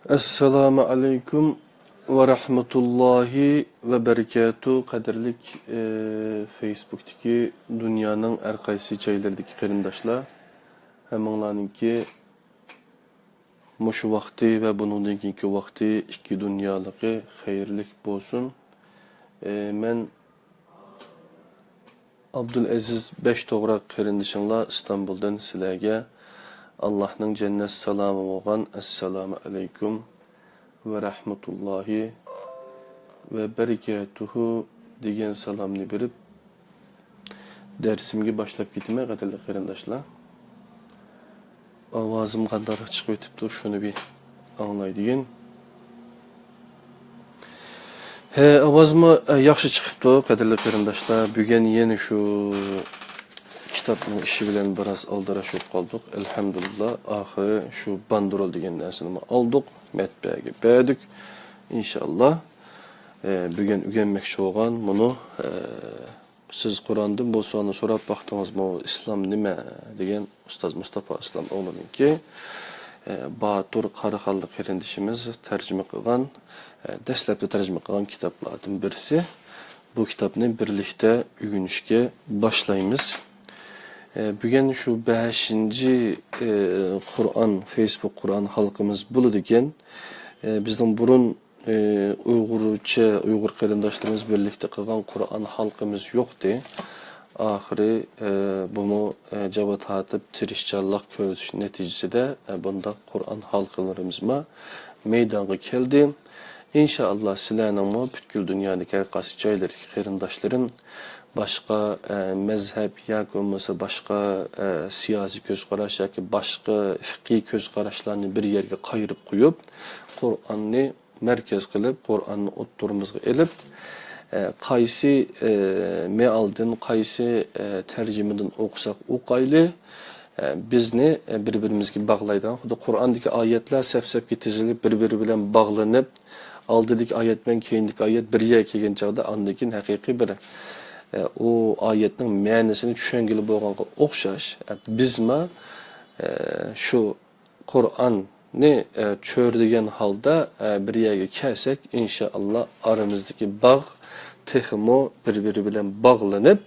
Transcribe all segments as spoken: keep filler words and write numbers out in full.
ئەسسالامۇ ئەلەيكۇم ۋە رەھمەتۇللاھى ۋە بەرىكاتۇ. قەدىرلىك، ئى، فېيسبۇكتىكى دۇنيانىڭ ھەر قايسى جايلىرىدىكى قېرىنداشلار، ھەممىڭلارنىڭكى مۇشۇ ۋاقتى ۋە بۇنىڭدىن كېيىنكى ۋاقتى ئىككى دۇنيالىقى خەيرلىك بولسۇن. ئى، مەن ئابدۇلئەزىز بەش توغراق قېرىندىشىڭلار ئىستانبۇلدىن سىلەرگە ئاللاھنىڭ جەننەت سالامى بولغان ئەسسالامۇ ئەلەيكۇم ۋە رەھمەتۇللاھى ۋە بەرىكاتۇھۇ دېگەن سالامنى بېرىپ، دەرسىمگە باشلاپ كېتىمەن، قەدىرلىك قېرىنداشلار. ئاۋازىم قانداقراق چىقىۋېتىپتۇ، شۇنى بىر ئاڭلايدىغىن. ھە، ئاۋازمۇ، ئە، ياخشى چىقىپتۇ، قەدىرلىك قېرىنداشلار. بۈگۈن يەنە شۇ كىتابنىڭ ئىشى بىلەن بىراز ئالدىراش بولۇپ قالدۇق. ئەلھەمدۇلىللا، ئاخىرى شۇ باندېرول دېگەن نەرسىنىمۇ ئالدۇق، مەتبەئەگە بەردۇق. ئىنشائاللا، ئە، بۈگۈن ئۆگەنمەكچى بولغان مۇنۇ، ئە، سىز قۇرئاندىن بۇ سوئالنى سوراپ باقتىڭىزمۇ، ئىسلام نېمە؟ دېگەن ئۇستاز مۇستاپا ئىسلام ئوغلىنىڭكى، ئە، باتۇر قاراخانلىق قېرىندىشىمىز تەرجىمە قىلغان، ئە، دەسلەپتە تەرجىمە قىلغان كىتابلاردىن بىرسى. بۇ كىتابنى بىرلىكتە ئۆگىنىشكە باشلايمىز. ئە، بۈگۈن شۇ بەشىنچى، ئە، قۇرئان، فېيسبۇك قۇرئان ھالقىمىز بولىدىكەن. ئە، بىزنىڭ بۇرۇن ئى، ئۇيغۇرچە، ئۇيغۇر قېرىنداشلىرىمىز بىرلىكتە قىلغان قۇرئان ھالقىمىز يوقتى. ئاخىرى، ئى، بۇمۇ، ئى، جاۋا تارتىپ، تىرىشچانلىق كۆرسىتىش نەتىجىسىدە، ئى، بۇنداق قۇرئان ھالقىلىرىمىزمۇ مەيدانغا كەلدى. ئىنشائاللا، سىلەرنىڭمۇ پۈتكۈل دۇنيادىكى ھەر قايسى جايلىرىدىكى قېرىنداشلىرىم باشقا، ئى، مەزھەپ ياكى بولمىسا باشقا، ئى، سىياسىي كۆز قاراش ياكى باشقا فىقھىي كۆز قاراشلارنى بىر يەرگە قايرىپ قويۇپ، قۇرئاننى مەركەز قىلىپ، قۇرئاننى ئوتتۇرىمىزغا ئېلىپ، ئە، قايسى، ئە، مېئالدىن، قايسى، ئە، تەرجىمىدىن ئوقۇساق ئوقايلى، ئە، بىزنى، ئە، بىر-بىرىمىزگە باغلايدىغان، خۇددى قۇرئاندىكى ئايەتلەر سەپ-سەپكە تىزىلىپ، بىر-بىرى بىلەن باغلىنىپ، ئالدىدىكى ئايەت بىلەن كەينىدىكى ئايەت بىر يەرگە كەلگەن چاغدا، ئاندىن كېيىن ھەقىقىي بىر، ئە، ئۇ ئايەتنىڭ مەنىسىنى چۈشەنگىلى بولغانغا ئوخشاش، ئە، بىزمۇ، ئە، شۇ قۇرئاننى، ئە، چۆرىدىگەن ھالدا، ئە، بىر يەرگە كەلسەك، ئىنشائاللا، ئارىمىزدىكى باغ تېخىمۇ بىر-بىرى بىلەن باغلىنىپ،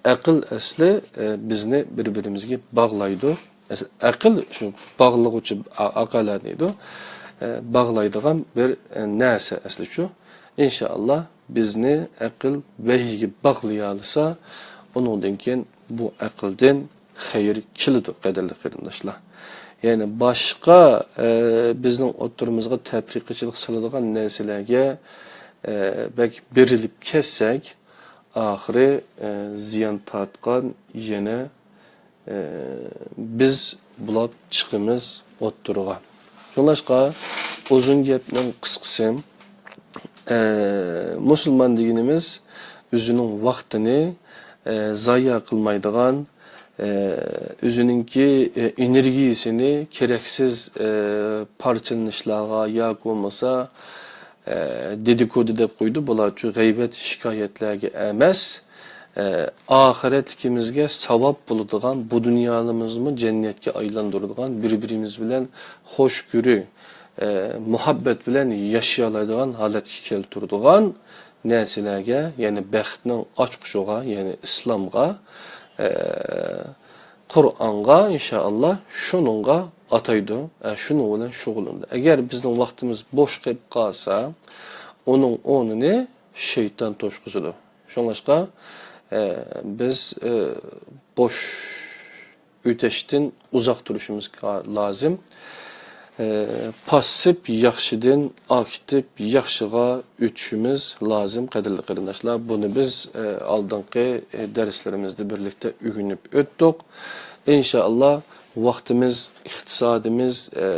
ئەقىل ئەسلى، ئە، بىزنى بىر-بىرىمىزگە باغلايدۇ. ئەس-، ئەقىل شۇ باغلىغۇچى ئا-، ئاقىلە دەيدۇ. ئە، باغلايدىغان بىر، ئە، نەرسە ئەسلى شۇ. ئىنشائاللا، بىزنى ئەقىل ۋەھىيگە باغلىيالىسا، ئۇنىڭدىن كېيىن بۇ ئەقىلدىن خەير كېلىدۇ، قەدىرلىك قېرىنداشلار. يەنى باشقا، ئە، بىزنىڭ ئوتتۇرىمىزغا تەپرىقىچىلىك سالىدىغان نەرسىلەرگە، ئە، بەك بېرىلىپ كەتسەك، ئاخىرى، ئە، زىيان تارتقان يەنە ئە، بىز بولاپ چىقىمىز ئوتتۇرىغا. شۇڭلاشقا ئۇزۇن گەپنىڭ قىسقىسى، ئە، مۇسۇلمان دېگىنىمىز ئۆزىنىڭ ۋاقتىنى، ئە، زايە قىلمايدىغان، ئە، ئۆزىنىڭكى، ئە، ئېنېرگىيىسىنى كېرەكسىز، ئە، پارچىلىنىشلارغا ياكى بولمىسا، ئە، دېدىكودى دەپ قويىدۇ، بۇلارچۇ غەيۋەت شىكايەتلەرگە ئەمەس، ئە، ئاخىرەتلىكىمىزگە ساۋاب بولىدىغان، بۇ دۇنيالىرىمىزمۇ جەننەتكە ئايلاندۇرىدىغان، بىر-بىرىمىز بىلەن خۇشكۆرۈ، ئە، مۇھەببەت بىلەن ياشىيالايدىغان ھالەتكە كەلتۈرىدىغان نەرسىلەرگە، يەنى بەختنىڭ ئاچقۇچىغا، يەنى ئىسلامغا، ئە، قۇرئانغا، ئىنشائاللا، شۇنىڭغا ئاتايدۇ، ئە، شۇنىڭ بىلەن شۇغۇللىنىدۇ. ئەگەر بىزنىڭ ۋاقتىمىز بوش قېلىپ قالسا، ئۇنىڭ ئورنىنى شەيتان توشقۇزىدۇ. شۇڭلاشقا، ئە، بىز، ئە، بوش ئۆتەشتىن ئۇزاق تۇرۇشىمىز لازىم. ئە، پاسسىپ ياخشىدىن ئاكتىپ ياخشىغا ئۆتۈشىمىز لازىم، قەدىرلىك قېرىنداشلار. بۇنى بىز، ئە، ئالدىنقى، ئە، دەرسلىرىمىزدە بىرلىكتە ئۆگىنىپ ئۆتتۇق. ئىنشائاللا، ۋاقتىمىز، ئىقتىسادىمىز، ئە،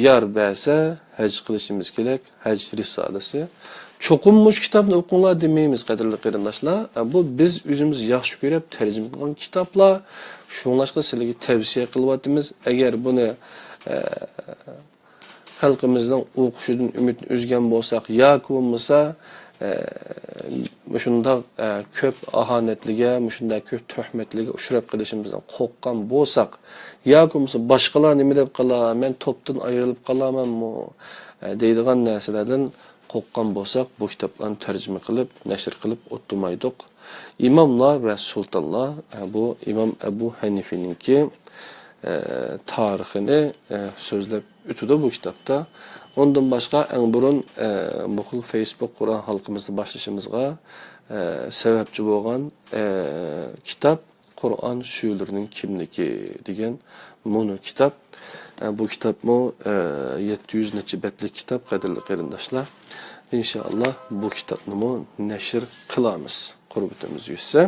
يار بەرسە، ھەج قىلىشىمىز كېرەك. ھەج رىسالىسى. چوقۇم مۇشۇ كىتابنى ئوقۇڭلار دېمەيمىز، قەدىرلىك قېرىنداشلار. ئە، بۇ بىز ئۆزىمىز ياخشى كۆرۈپ تەرجىمە قىلغان كىتابلار. شۇڭلاشقا سىلەرگە تەۋسىيە قىلىۋاتىمىز. ئەگەر بۇنى، ئە، خەلقىمىزنىڭ ئوقۇشىدىن ئۈمىدنى ئۈزگەن بولساق ياكى بولمىسا، ئە، مۇشۇنداق، ئە، كۆپ ئاھانەتلىگە، مۇشۇنداق كۆپ تۆھمەتلىگە ئۇچراپ قېلىشىمىزدىن قورققان بولساق، ياكى بولمىسا باشقىلار نېمە دەپ قالار، مەن توپتىن ئايرىلىپ قالارمەنمۇ، ئە، دەيدىغان نەرسىلەردىن قورققان بولساق، بۇ كىتابلارنى تەرجىمە قىلىپ، نەشر قىلىپ ئولتۇرمايدۇق. ئىماملار ۋە سۇلتانلار، ئە، بۇ ئىمام ئەبۇ ھەنىفىنىڭكى، ئە، تارىخىنى، ئە، سۆزلەپ ئۆتىدۇ بۇ كىتابتا. ئۇندىن باشقا، ئەڭ بۇرۇن، ئە، بۇ خىل فېيسبۇك قۇرغان ھالقىمىزنى باشلىشىمىزغا، ئە، سەۋەبچى بولغان، ئە، كىتاب قۇرئان سۈرىلىرىنىڭ كىملىكى دېگەن مۇنۇ كىتاب. ئە، بۇ كىتابمۇ، ئە، يەتتە يۈز نەچچە بەتلىك كىتاب، قەدىرلىك قېرىنداشلار. ئىنشائاللا، بۇ كىتابنىمۇ نەشر قىلارمىز، قۇربىتىمىز يەتسە.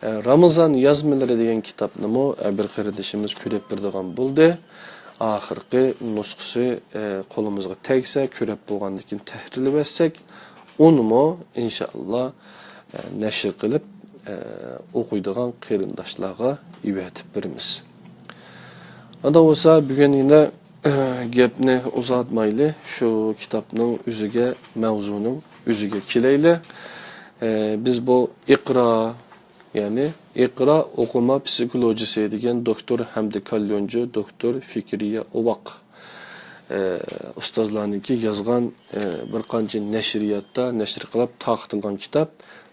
ئە، رامىزان يازمىلىرى دېگەن كىتابنىمۇ، ئە، بىر قېرىندىشىمىز كۆرۈپ بېرىدىغان بولدى. ئاخىرقى نۇسخىسى، ئە، قولىمىزغا تەگسە، كۆرۈپ بولغاندىن كېيىن تەھرىرلىۋەتسەك، ئۇنىمۇ ئىنشائاللا، ئە، نەشر قىلىپ، ئە، ئوقۇيدىغان قېرىنداشلارغا ئەۋەتىپ بېرىمىز. ئانداق بولسا، بۈگۈن يەنە، ئە، گەپنى ئۇزارتمايلى، شۇ كىتابنىڭ ئۆزىگە، مەۋزۇنىڭ ئۆزىگە كېلەيلى. ئە، بىز بۇ ئىقرا، يەنى ئىقرا ئوقۇما پسىخولوگىيىسى دېگەن دوكتور ھەمدى كاليونجى، دوكتور فىكرىيە ئوۋاق، ئە، ئۇستازلارنىڭكى يازغان، ئە، بىر قانچە نەشرىياتتا نەشر قىلىپ تارقىتىلغان كىتاب.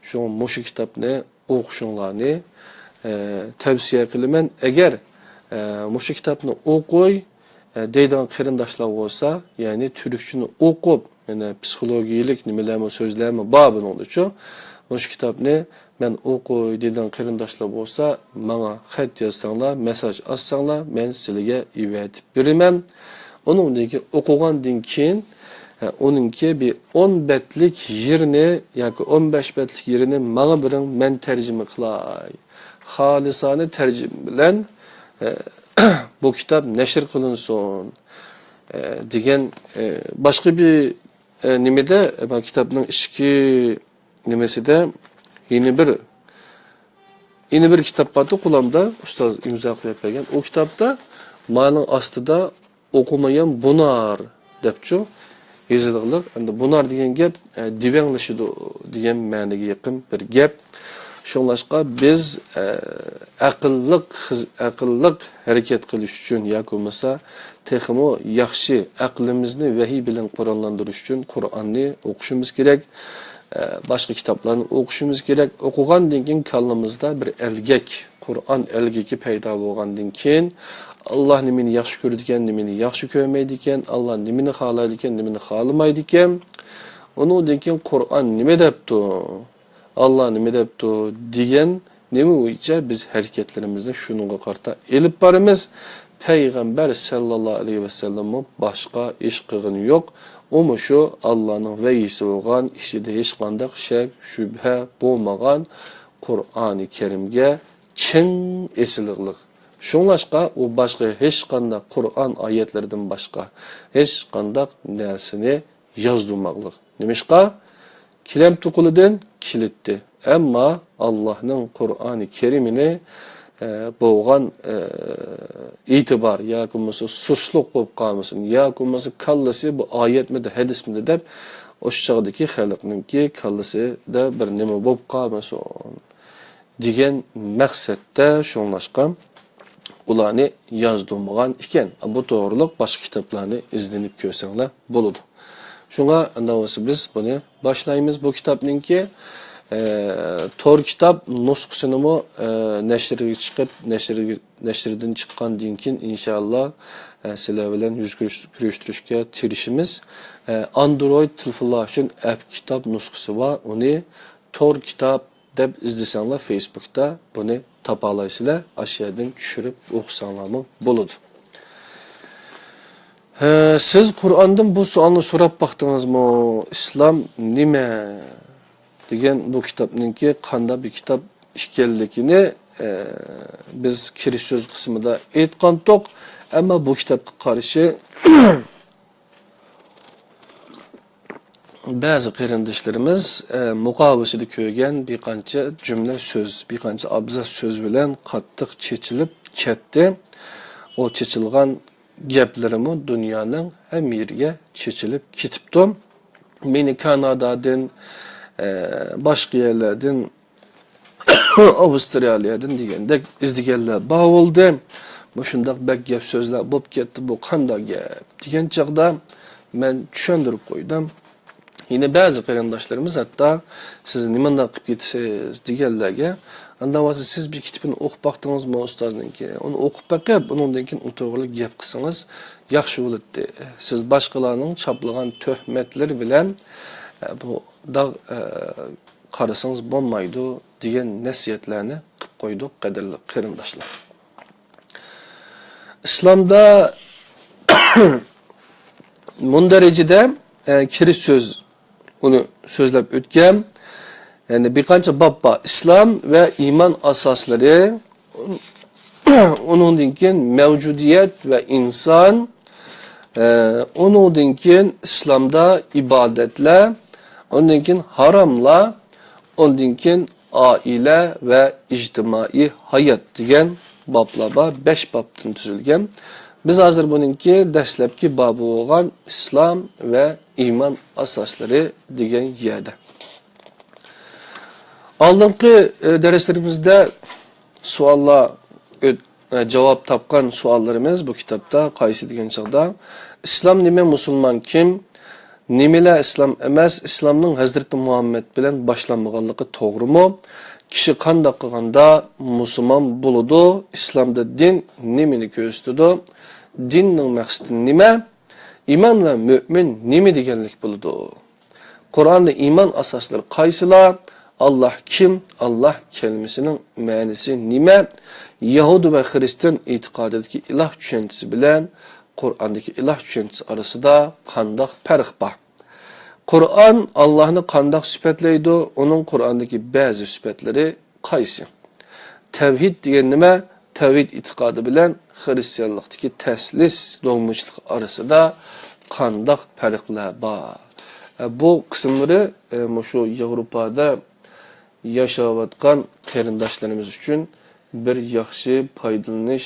شۇڭا مۇشۇ كىتابنى ئوقۇشۇڭلارنى، ئە، تەۋسىيە قىلىمەن. ئەگەر، ئە، مۇشۇ كىتابنى ئوقۇي، ئە، دەيدىغان قېرىنداشلار بولسا، يەنى تۈركچىنى ئوقۇپ، يەنە پسىخولوگىيەلىك نېمىلەرمۇ، سۆزلەرمۇ بار بۇنىڭدىچۇ. مۇشۇ كىتابنى مەن ئوقۇي دەيدىغان قېرىنداشلار بولسا، ماڭا خەت يازساڭلار، مېسساژ ئاتساڭلار، مەن سىلىگە ئەۋەتىپ بېرىمەن. ئۇنىڭدىن كېيىن ئوقۇغاندىن كېيىن، ئە، ئۇنىڭكى بىر ئون بەتلىك يېرىنى ياكى ئون بەش بەتلىك يېرىنى ماڭا بېرىڭ، مەن تەرجىمە قىلاي. خالىسانە تەرجىمە بىلەن، ئە، بۇ كىتاب نەشر قىلىنسۇن، ئە، دېگەن، ئە، باشقا بىر، ئە، نېمىدە، ئە، بۇ كىتابنىڭ ئىچكى نېمىسىدە يەنە بىر، يەنە بىر كىتاب بارتى قولۇمدا، ئۇستاز ئىمزا قويۇپ بەرگەن. ئۇ كىتابتا مانىڭ ئاستىدا ئوقۇمىغان بۇنار دەپچۇ يېزىلغىلىق. ئەمدى بۇنار دېگەن گەپ، ئە، دېۋەڭلىشىدۇ دېگەن مەنىگە يېقىن بىر گەپ. شۇڭلاشقا بىز، ئە، ئەقىللىق خىز-، ئەقىللىق ھەرىكەت قىلىش ئۈچۈن ياكى بولمىسا تېخىمۇ ياخشى ئەقلىمىزنى ۋەھىي بىلەن قوراللاندۇرۇش ئۈچۈن قۇرئاننى ئوقۇشىمىز كېرەك، ئە، باشقا كىتابلارنى ئوقۇشىمىز كېرەك. ئوقۇغاندىن كېيىن كاللىمىزدا بىر ئەلگەك، قۇرئان ئەلگىكى پەيدا بولغاندىن كېيىن، ئاللا نېمىنى ياخشى كۆرىدىكەن، نېمىنى ياخشى كۆرمەيدىكەن، ئاللا نېمىنى خالايدىكەن، نېمىنى خالىمايدىكەن، ئۇنىڭدىن كېيىن قۇرئان نېمە دەپتۇ؟ ئاللا نېمە دەپتۇ دېگەن نېمە بويىچە بىز ھەرىكەتلىرىمىزنى شۇنىڭغا قارىتا ئېلىپ بارىمىز. پەيغەمبەر سەللەللاھۇ ئەلەيھى ۋەسەللەممۇ باشقا ئىش قىلغىنى يوق. ئۇمۇ شۇ ئاللانىڭ ۋەھىيسى بولغان، ئىچىدە ھېچقانداق شەك، شۈبھە بولمىغان قۇرئانى كەرىمگە چىڭ ئېسىلغلىق. شۇڭلاشقا ئۇ باشقا ھېچقانداق قۇرئان ئايەتلىرىدىن باشقا ھېچقانداق نەرسىنى يازدۇرماقلىق. نېمىشقا؟ كېلەمتۇ قولىدىن كېلىتتى. ئەمما ئاللانىڭ قۇرئانى كەرىمىنى، ئە، بولغان، ئە، ئېتىبار ياكى بولمىسا سۇسلۇق بولۇپ قالمىسۇن، ياكى بولمىسا كاللىسى بۇ ئايەتمىدى، ھەدىسمىدى دەپ، ئوشۇ چاغدىكى خەلقنىڭكى كاللىسىدا بىر نېمە بولۇپ قالمىسۇن دېگەن مەقسەتتە شۇڭلاشقا ئۇلارنى يازدۇرمىغان ئىكەن. بۇ توغرۇلۇق باشقا كىتابلارنى ئىزدىنىپ كۆرسەڭلار بولىدۇ. شۇڭا ئانداق بولسا بىز بۇنى باشلايمىز. بۇ كىتابنىڭكى، ئە، تور كىتاب نۇسخىسىنىمۇ، ئە، نەشرگە چىقىپ، نەشرگە، نەشردىن چىققاندىن كېيىن ئىنشائاللا، ئە، سىلەر بىلەن يۈز كۆرۈش-، كۆرۈشتۈرۈشكە تىرىشىمىز. ئە، ئاندرويد تېلېفونلار ئۈچۈن ئەپ كىتاب نۇسخىسى بار. ئۇنى تور كىتاب دەپ ئىزدىسەڭلار فېيسبۇكتا بۇنى تاپالايسىلەر، ئاشۇ يەردىن چۈشۈرۈپ ئوقۇساڭلارمۇ بولىدۇ. ھە، سىز قۇرئاندىن بۇ سوئالنى سوراپ باقتىڭىزمۇ؟ ئىسلام نېمە؟ دېگەن بۇ كىتابنىڭكى قانداق بىر كىتاب ئىكەنلىكىنى، ئە، بىز كىرىش سۆز قىسمىدا ئېيتقانتۇق. ئەمما بۇ كىتابقا قارشى بەزى قېرىنداشلىرىمىز، ئە، مۇقاۋىسىدە كۆرگەن بىر قانچە جۈملە سۆز، بىر قانچە ئابزاس سۆز بىلەن قاتتىق چېچىلىپ كەتتى. ئۇ چېچىلغان گەپلىرىمۇ دۇنيانىڭ ھەممە يېرىگە چېچىلىپ كېتىپتۇ. مېنى كانادادىن، ئە، باشقا يەرلەردىن، ئاۋسترالىيەدىن دېگەندەك ئىزدىگەنلەر بار بولدى. مۇشۇنداق بەك گەپ سۆزلەر بولۇپ كەتتى، بۇ قانداق گەپ دېگەن چاغدا مەن چۈشەندۈرۈپ قويدۇم. يەنە بەزى قېرىنداشلىرىمىز ھەتتا، سىز نېمانداق قىلىپ كېتىسىز دېگەنلەرگە، ئانداق بولسا سىز بىر كىتابنى ئوقۇپ باقتىڭىزمۇ ئۇستازنىڭكى؟ ئۇنى ئوقۇپ بېقىپ، ئۇنىڭدىن كېيىن ئۇ توغرىلىق گەپ قىلسىڭىز ياخشى بولاتتى. سىز باشقىلارنىڭ چاپلىغان تۆھمەتلىرى بىلەن، ئە، بۇ داغ، ئە، قارىسىڭىز بولمايدۇ دېگەن نەسىھەتلەرنى قىلىپ قويدۇق، قەدىرلىك قېرىنداشلار. ئىسلامدا مۇندەرىجىدە، ئە، كىرىش سۆز، ئۇنى سۆزلەپ ئۆتكەن. يەنى بىر قانچە باب بار. ئىسلام ۋە ئىمان ئاساسلىرى، ئۇنىڭدىن كېيىن مەۋجۇدىيەت ۋە ئىنسان، ئە، ئۇنىڭدىن كېيىن ئىسلامدا ئىبادەتلەر، ئۇنىڭدىن كېيىن ھاراملار، ئۇندىن كېيىن ئائىلە ۋە ئىجتىمائىي ھايات دېگەن بابلار بار، بەش بابتىن تۈزۈلگەن. بىز ھازىر بۇنىڭكى دەسلەپكى بابى بولغان ئىسلام ۋە ئىمان ئاساسلىرى دېگەن يەردە. ئالدىنقى، ئە، دەرسلىرىمىزدە سوئاللار ئۆت-، ئە، جاۋاب تاپقان سوئاللىرىمىز بۇ كىتابتا قايسى دېگەن چاغدا، ئىسلام نېمە، مۇسۇلمان كىم، نېمىلا ئىسلام ئەمەس، ئىسلامنىڭ ھەزرىتى مۇھەممەد بىلەن باشلانمىغانلىقى توغرىمۇ؟ كىشى قانداق قىلغاندا مۇسۇلمان بولىدۇ؟ ئىسلامدا دىن نېمىنى كۆرسىتىدۇ؟ دىننىڭ مەقسىتى نېمە؟ ئىمان ۋە مۆمىن نېمە دېگەنلىك بولىدۇ؟ قۇرئاندا ئىمان ئاساسلىرى قايسىلار؟ ئاللاھ كىم؟ ئاللاھ كەلىمىسىنىڭ مەنىسى نېمە؟ يەھۇدىي ۋە خىرىستىيان ئېتىقادىدىكى ئىلاھ چۈشەنچىسى بىلەن قۇرئاندىكى ئىلاھ چۈشەنچىسى ئارىسىدا قانداق پەرق بار؟ قۇرئان ئاللاھنى قانداق سۈپەتلەيدۇ؟ ئۇنىڭ قۇرئاندىكى بەزى سۈپەتلىرى قايسى؟ تەۋھىد دېگەن نېمە؟ تەۋھىد ئېتىقادى بىلەن خىرىستىيانلىقتىكى تەسلىس دوگمىچىلىق ئارىسىدا قانداق پەرقلەر بار؟ ئە، بۇ قىسىملىرى، ئە، مۇشۇ ياۋروپادا ياشاۋاتقان قېرىنداشلىرىمىز ئۈچۈن بىر ياخشى پايدىلىنىش،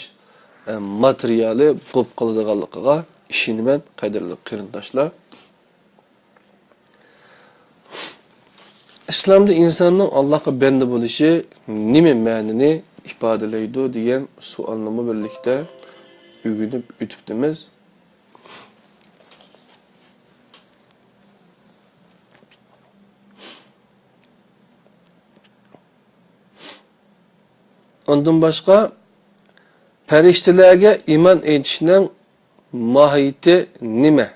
ئە، ماتېرىيالى بولۇپ قالىدىغانلىقىغا ئىشىنىمەن، قەدىرلىك قېرىنداشلار. ئىسلامدا ئىنساننىڭ ئاللاھقا بەندە بولۇشى نېمە مەنىنى ئىپادىلەيدۇ دېگەن سوئالنىمۇ بىرلىكتە ئۆگىنىپ ئۆتۈپتىمىز. ئاندىن باشقا، پەرىشتىلەرگە ئىمان ئېيتىشنىڭ ماھىيىتى نېمە؟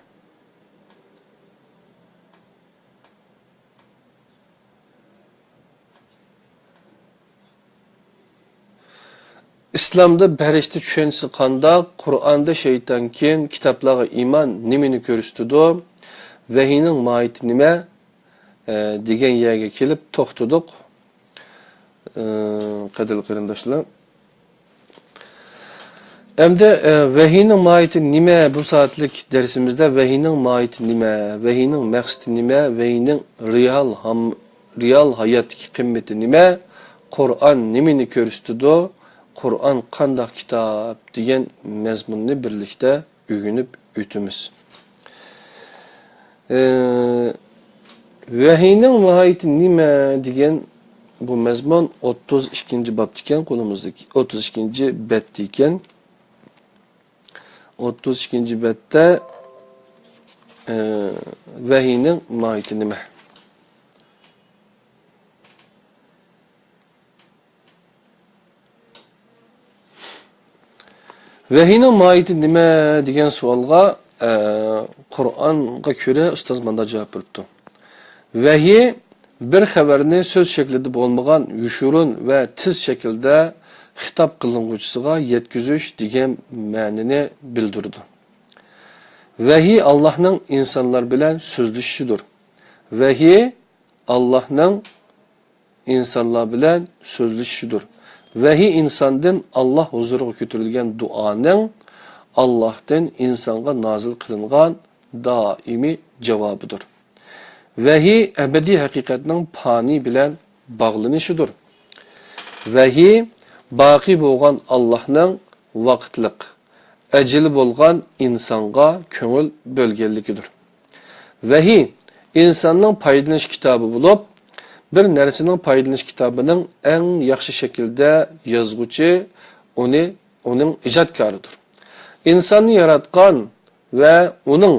ئىسلامدا پەرىشتە چۈشەنچىسى قانداق؟ قۇرئاندا شەيتان كىم؟ كىتابلارغا ئىمان نېمىنى كۆرسىتىدۇ؟ ۋەھىينىڭ ماھىيىتى نېمە؟ ئە، دېگەن يەرگە كېلىپ توختىدۇق. ئە، قەدىرلىك قېرىنداشلار. ئەمدى، ئە، ۋەھىينىڭ ماھىيىتى نېمە؟ بۇ سائەتلىك دەرسىمىزدە ۋەھىينىڭ ماھىيىتى نېمە؟ ۋەھىينىڭ مەقسىتى نېمە؟ ۋەھىينىڭ رېئال ھام-، رېئال ھاياتتىكى قىممىتى نېمە؟ قۇرئان نېمىنى كۆرسىتىدۇ؟ قۇرئان قانداق كىتاب؟ دېگەن مەزمۇننى بىرلىكتە ئۆگىنىپ ئۆتىمىز. ئى، ۋەھىينىڭ ماھىيىتى نېمە دېگەن بۇ مەزمۇن ئوتتۇز ئىككىنچى بابتىكەن، قولىمىزدىكى ئوتتۇز ئىككىنچى بەتتىكەن. ئوتتۇز ئىككىنچى بەتتە، ئى، ۋەھىينىڭ ماھىيىتى نېمە؟ ۋەھىينىڭ ماھىيىتى نېمە دېگەن سوئالغا، ئە، قۇرئانغا كۆرە ئۇستاز مۇنداق جاۋاب بېرىپتۇ. ۋەھىي بىر خەۋەرنى سۆز شەكلىدە بولمىغان يوشۇرۇن ۋە تېز شەكىلدە خىتاب قىلىنغۇچىسىغا يەتكۈزۈش دېگەن مەنىنى بىلدۈرىدۇ. ۋەھىي ئاللاھنىڭ ئىنسانلار بىلەن سۆزلىشىشىدۇر. ۋەھىي ئاللاھنىڭ ئىنسانلار بىلەن سۆزلىشىشىدۇر. ۋەھىي ئىنساندىن ئاللاھ ھۇزۇرىغا كۆتۈرۈلگەن دۇئانىڭ ئاللاھتىن ئىنسانغا نازىل قىلىنغان دائىمىي جاۋابىدۇر. ۋەھىي ئەبەدىي ھەقىقەتنىڭ پانىي بىلەن باغلىنىشىدۇر. ۋەھىي باقىي بولغان ئاللاھنىڭ ۋاقىتلىق، ئەجىلى بولغان ئىنسانغا كۆڭۈل بۆلگەنلىكىدۇر. ۋەھىي ئىنساننىڭ پايدىلىنىش كىتابى بولۇپ، بىر نەرسىنىڭ پايدىلىنىش كىتابىنىڭ ئەڭ ياخشى شەكىلدە يازغۇچى ئۇنى، ئۇنىڭ ئىجادكارىدۇر. ئىنساننى ياراتقان ۋە ئۇنىڭ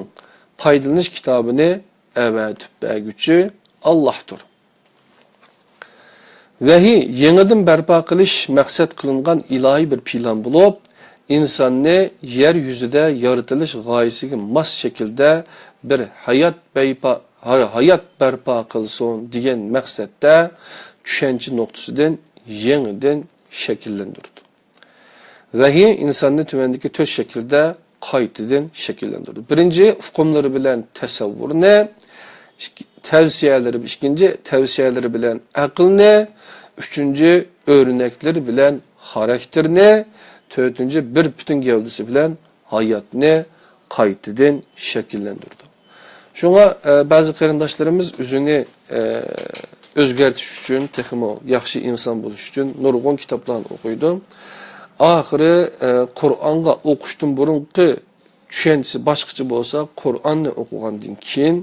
پايدىلىنىش كىتابىنى ئەۋەتىپ بەرگۈچى ئاللاھتۇر. ۋەھىي يېڭىدىن بەرپا قىلىش مەقسەت قىلىنغان ئىلاھىي بىر پىلان بولۇپ، ئىنساننى يەر يۈزىدە يارىتىلىش غايىسىگە ماس شەكىلدە بىر ھايات بەيپا-، ھايات بەرپا قىلسۇن دېگەن مەقسەتتە چۈشەنچە نۇقتىسىدىن يېڭىدىن شەكىللەندۈرىدۇ. ۋەھىي ئىنساننى تۆۋەندىكى تۆت شەكىلدە قايتىدىن شەكىللەندۈرىدۇ. بىرىنچى، ئۇقۇملىرى بىلەن تەسەۋۋۇرنى، ئىككى-، تەۋسىيەلىرى، ئىككىنچى، تەۋسىيەلىرى بىلەن ئەقىلنى، ئۈچىنچى، ئۆرنەكلىرى بىلەن خاراكتېرنى، تۆتىنچى، بىر پۈتۈن گەۋدىسى بىلەن ھاياتنى قايتىدىن شەكىللەندۈرىدۇ. شۇڭا، ئە، بەزى قېرىنداشلىرىمىز ئۆزىنى، ئە، ئۆزگەرتىش ئۈچۈن، تېخىمۇ ياخشى ئىنسان بولۇش ئۈچۈن نۇرغۇن كىتابلارنى ئوقۇيدۇ. ئاخىرى، ئە، قۇرئانغا ئوقۇشتىن بۇرۇنقى چۈشەنچىسى باشقىچە بولسا، قۇرئاننى ئوقۇغاندىن كېيىن،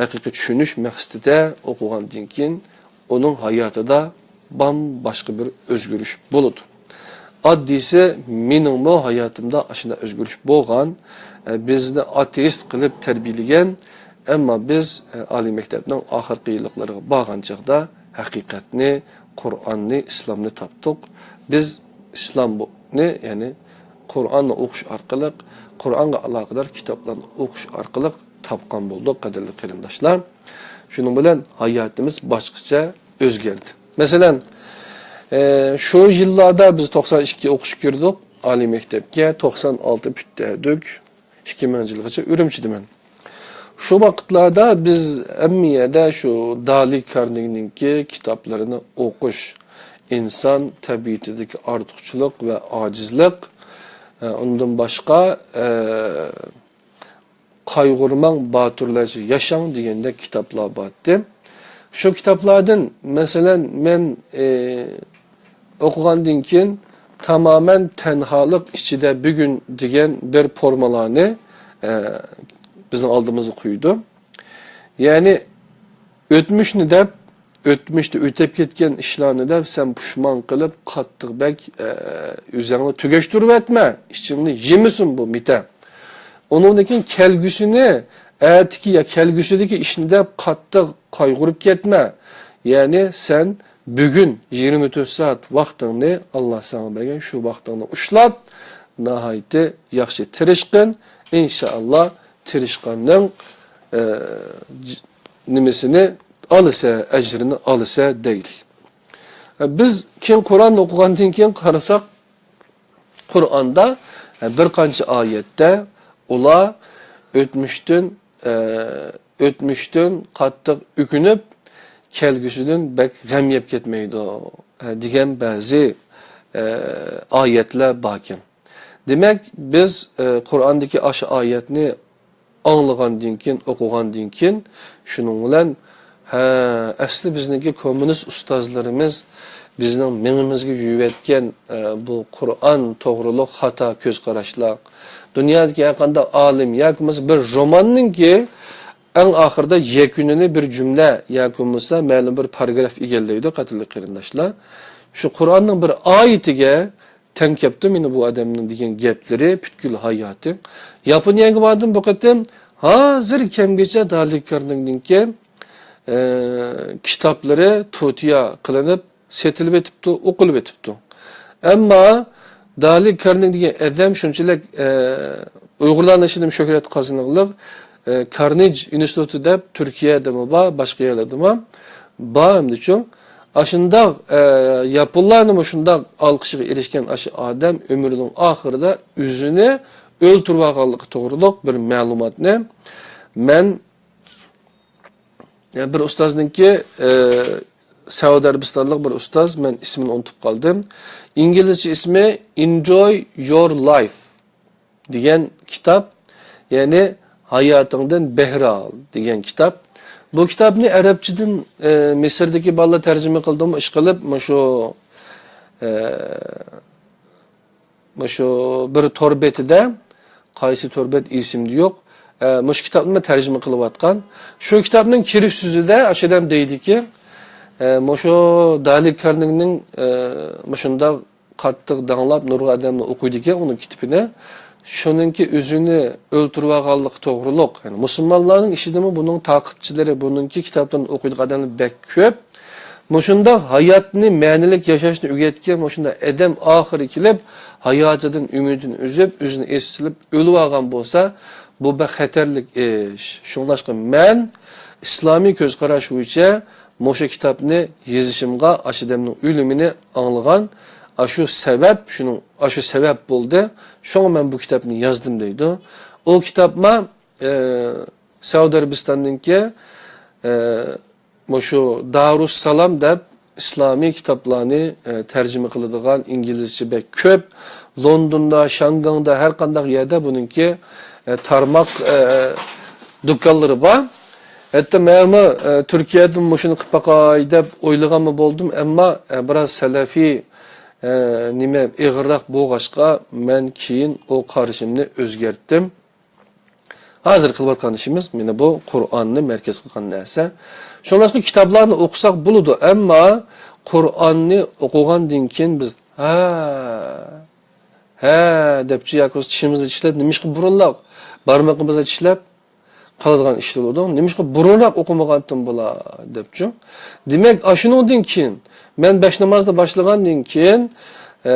ھەقىقىي چۈشىنىش مەقسىتىدە ئوقۇغاندىن كېيىن، ئۇنىڭ ھاياتىدا بامباشقا بىر ئۆزگىرىش بولىدۇ. ئاددىيسى، مېنىڭمۇ ھاياتىمدا ئاشۇنداق ئۆزگىرىش بولغان. ئە، بىزنى ئاتېئىست قىلىپ تەربىيەلىگەن، ئەمما بىز، ئە، ئالىي مەكتەپنىڭ ئاخىرقى يىللىقلىرىغا بارغان چاغدا ھەقىقەتنى، قۇرئاننى، ئىسلامنى تاپتۇق. بىز ئىسلامنى، يەنى قۇرئاننى ئوقۇش ئارقىلىق، قۇرئانغا ئالاقىدار كىتابلارنى ئوقۇش ئارقىلىق تاپقان بولدۇق، قەدىرلىك قېرىنداشلار. شۇنىڭ بىلەن ھاياتىمىز باشقىچە ئۆزگەردى. مەسىلەن، ئە، شۇ يىللاردا بىز توقسان ئىككى ئوقۇشقا كىردۇق ئالىي مەكتەپكە، توقسان ئالتە پۈتتۈردۇق، ئىككى مىڭىنچى يىلغىچە ئۈرۈمچىدىمەن. شۇ ۋاقىتلاردا بىز ھەممە يەردە شۇ دالى كارنېگنىڭكى كىتابلىرىنى ئوقۇش، ئىنسان تەبىئىتىدىكى ئارتۇقچىلىق ۋە ئاجىزلىق، ئە، ئۇندىن باشقا، ئە، قايغۇرماڭ، باتۇرلارچە ياشاڭ دېگەندەك كىتابلار بارتتى. شۇ كىتابلاردىن، مەسىلەن، مەن، ئى، ئوقۇغاندىن كېيىن تامامەن تەنھالىق ئىچىدە بۈگۈن دېگەن بىر فورمۇلانى، ئە، بىزنىڭ ئالدىمىزغا قويىدۇ. يەنى ئۆتمۈشنى دەپ، ئۆتمۈشتە ئۆتۈپ كەتكەن ئىشلارنى دەپ، سەن پۇشمان قىلىپ، قاتتىق بەك، ئە، ئۆزۈڭنى تۈگەشتۈرۈۋەتمە، ئىچىڭنى يېمىسۇن بۇ مىتە. ئۇنىڭدىن كېيىن كەلگۈسىنى، ئەتىكى يا كەلگۈسىدىكى ئىشنى دەپ قاتتىق قايغۇرۇپ كەتمە. يەنى سەن بۈگۈن يىگىرمە تۆت سائەت ۋاقتىڭنى، ئاللا ساڭا بەرگەن شۇ ۋاقتىڭنى ئۇشلاپ، ناھايىتى ياخشى تىرىشقىن. ئىنشائاللا، تىرىشقاننىڭ، ئە، ج-، نېمىسىنى ئالىسە، ئەجرىنى ئالىسە دەيلى. ئە، بىز كېيىن قۇرئاننى ئوقۇغاندىن كېيىن قارىساق، قۇرئاندا، ئە، بىر قانچە ئايەتتە ئۇلار ئۆتمۈشتىن، ئە، ئۆتمۈشتىن قاتتىق ئۆكۈنۈپ، كەلگۈسىدىن بەك غەم يەپ كەتمەيدۇ، ئە، دېگەن بەزى، ئە، ئايەتلەر باركەن. دېمەك، بىز، ئە، قۇرئاندىكى ئاشۇ ئايەتنى ئاڭلىغاندىن كېيىن، ئوقۇغاندىن كېيىن، شۇنىڭ بىلەن، ھە، ئەسلى بىزنىڭكى كوممۇنىست ئۇستازلىرىمىز بىزنىڭ مېڭىمىزگە يۇيۇۋەتكەن، ئە، بۇ قۇرئان توغرۇلۇق خاتا كۆز قاراشلار، دۇنيادىكى ھەرقانداق ئالىم ياكى بولمىسا بىر روماننىڭكى ئەڭ ئاخىرىدا يەكۈنىنى بىر جۈملە ياكى بولمىسا مەلۇم بىر پاراگراف ئىگىلەيدۇ، قەدىرلىك قېرىنداشلار. شۇ قۇرئاننىڭ بىر ئايىتىگە تەڭ كەپتۇ مېنى بۇ ئادەمنىڭ دېگەن گەپلىرى پۈتكۈل ھاياتىم. ياپونىيەگە باردىم بۇ قېتىم، ھازىر كەمگىچە دالى كارنېگنىڭكى، ئە، كىتابلىرى توتىيا قىلىنىپ سېتىلىپ ئېتىپتۇ، ئوقۇلۇپ ئېتىپتۇ. ئەمما دالى كارنېگنى دېگەن ئادەم شۇنچىلىك، ئە، ئۇيغۇرلارنىڭ ئىچىدىمۇ شۆھرەت قازىنىقلىق، ئە، كارنېج ئىنستىتۇتى دەپ تۈركىيەدىمۇ بار، باشقا يەرلەردىمۇ بار ئەمدىچۇ. ئاشۇنداق، ئە، ياپونلارنىمۇ شۇنداق ئالقىشىغا ئېرىشكەن ئاشۇ ئادەم ئۆمرىنىڭ ئاخىرىدا ئۆزىنى ئۆلتۈرۈۋالغانلىقى توغرۇلۇق بىر مەلۇماتنى مەن، يەنە بىر ئۇستازنىڭكى، ئە، سەئۇدى ئەرەبىستانلىق بىر ئۇستاز، مەن ئىسمىنى ئۇنتۇپ قالدىم. ئىنگلىزچە ئىسمى Enjoy Your Life دېگەن كىتاب، يەنى ھاياتىڭدىن بەھرە ئال دېگەن كىتاب. بۇ كىتابنى ئەرەبچىدىن، ئە، مىسىردىكى بالىلار تەرجىمە قىلدىمۇ ئىشقىلىپ، مۇشۇ، ئە، مۇشۇ بىر تور بېتىدە، قايسى تور بەت ئېسىمدە يوق، ئە، مۇشۇ كىتابنى تەرجىمە قىلىۋاتقان. شۇ كىتابنىڭ كىرىش سۆزىدە ئاشۇ ئادەم دەيدىكى، ئە، مۇشۇ دالى كارنېگنىڭ، ئە، مۇشۇنداق قاتتىق داڭلاپ نۇرغۇن ئادەملەر ئوقۇيدىكەن ئۇنىڭ كىتىپىنى. شۇنىڭكى ئۆزىنى ئۆلتۈرۈۋالغانلىقى توغرۇلۇق. يەنى مۇسۇلمانلارنىڭ ئىچىدىمۇ بۇنىڭ تاقىپچىلىرى، بۇنىڭكى كىتابلىرىنى ئوقۇيدىغان ئادەملەر بەك كۆپ. مۇشۇنداق ھاياتنى مەنىلىك ياشاشنى ئۆگەتكەن مۇشۇنداق ئادەم ئاخىرى كېلىپ، ھاياتىدىن ئۈمىدىنى ئۈزۈپ، ئۆزىنى ئېسىپ سېلىپ ئۆلۈۋالغان بولسا، بۇ بەك خەتەرلىك ئىش. شۇڭلاشقا مەن ئىسلامىي كۆز قاراش بويىچە مۇشۇ كىتابنى يېزىشىمغا ئاشۇ ئادەمنىڭ ئۆلۈمىنى ئاڭلىغان، ئاشۇ سەۋەب، شۇنىڭ، ئاشۇ سەۋەب بولدى. شۇڭا مەن بۇ كىتابنى يازدىم دەيدۇ. ئۇ كىتابما، ئە، سەئۇدى ئەرەبىستاننىڭكى، ئە، مۇشۇ دارۇسسالام دەپ ئىسلامىي كىتابلارنى، ئە، تەرجىمە قىلىدىغان ئىنگلىزچە بەك كۆپ. لوندوندا، شاڭگاڭدا، ھەر قانداق يەردە بۇنىڭكى، ئە، تارماق، ئە، دۇكانلىرى بار. ھەتتا مەنمۇ، ئە، تۈركىيەدىن مۇشۇنى قىلىپ باقاي دەپ ئويلىغانمۇ بولدۇم، ئەمما، ئە، بىراز سەلەفىي، ئە، نېمە، ئېغىرراق بولغاچقا، مەن كېيىن ئۇ قارىشىمنى ئۆزگەرتتىم. ھازىر قىلىۋاتقان ئىشىمىز مانا بۇ قۇرئاننى مەركەز قىلغان نەرسە. شۇڭلاشقا كىتابلارنى ئوقۇساق بولىدۇ، ئەمما قۇرئاننى ئوقۇغاندىن كېيىن بىز ھە، ھە دەپچۇ ياكى بولمىسا چىشىمىزنى چىشلەپ، نېمىشقا بۇرۇنراق بارمىقىمىزنى چىشلەپ قالىدىغان ئىشلار بولىدۇ. نېمىشقا بۇرۇنراق ئوقۇمىغانتىم بۇلار دەپچۇ. دېمەك، ئاشۇنىڭدىن كېيىن مەن بەش نامازنى باشلىغاندىن كېيىن، ئە،